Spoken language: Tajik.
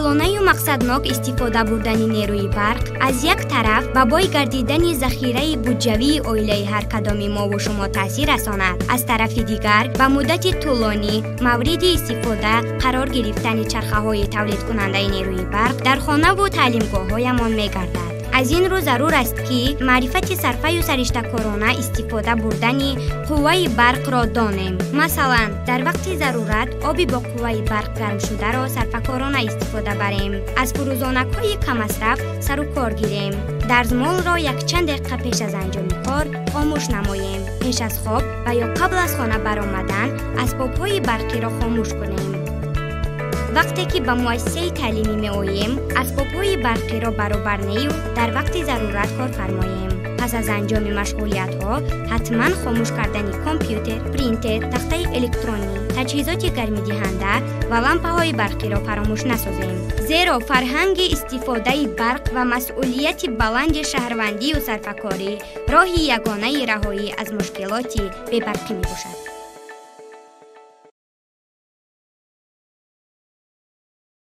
Оқилонаю мақсаднок истифода бурдани нерӯи барқ аз як тараф ба бой гардидани захираи буҷавии оилаи ҳар кадоми мову шумо таъсир расонад, аз тарафи дигар ба муддати тӯлонӣ мавриди истифода қарор гирифтани чархаҳои тавлидкунандаи нерӯи барқ дар хонаву таълимгоҳҳоямон мегардад. Аз ин рӯ зарур аст, ки маърифати сарфаю сариштакорона истифода бурдани қувваи барқро донем. Масалан, дар вақти зарурат оби бо қувваи барқ гармшударо сарфакорона истифода барем, аз фурӯзонакҳои каммасраф сару кор гирем, дарзмолро якчанд дақиқа пеш аз анҷоми кор хомӯш намоем, пеш аз хоб ва ё қабл аз хона баромадан асбобҳои барқиро хомӯш кунем. Вақте ки ба муассисаи таълимӣ меоем, асбобҳои барқиро баробар нею дар вақти зарурат кор фармоем. Пас аз анҷоми машғулиятҳо ҳатман хомӯш кардани компютер, принтер, тахтаи электронӣ, таҷҳизоти гармидиҳанда ва лампаҳои барқиро фаромӯш насозем. Зеро фарҳанги истифодаи барқ ва масъулияти баланди шаҳрвандию сарфакорӣ роҳи ягонаи раҳоӣ аз мушкилоти бебарқӣ мебошад.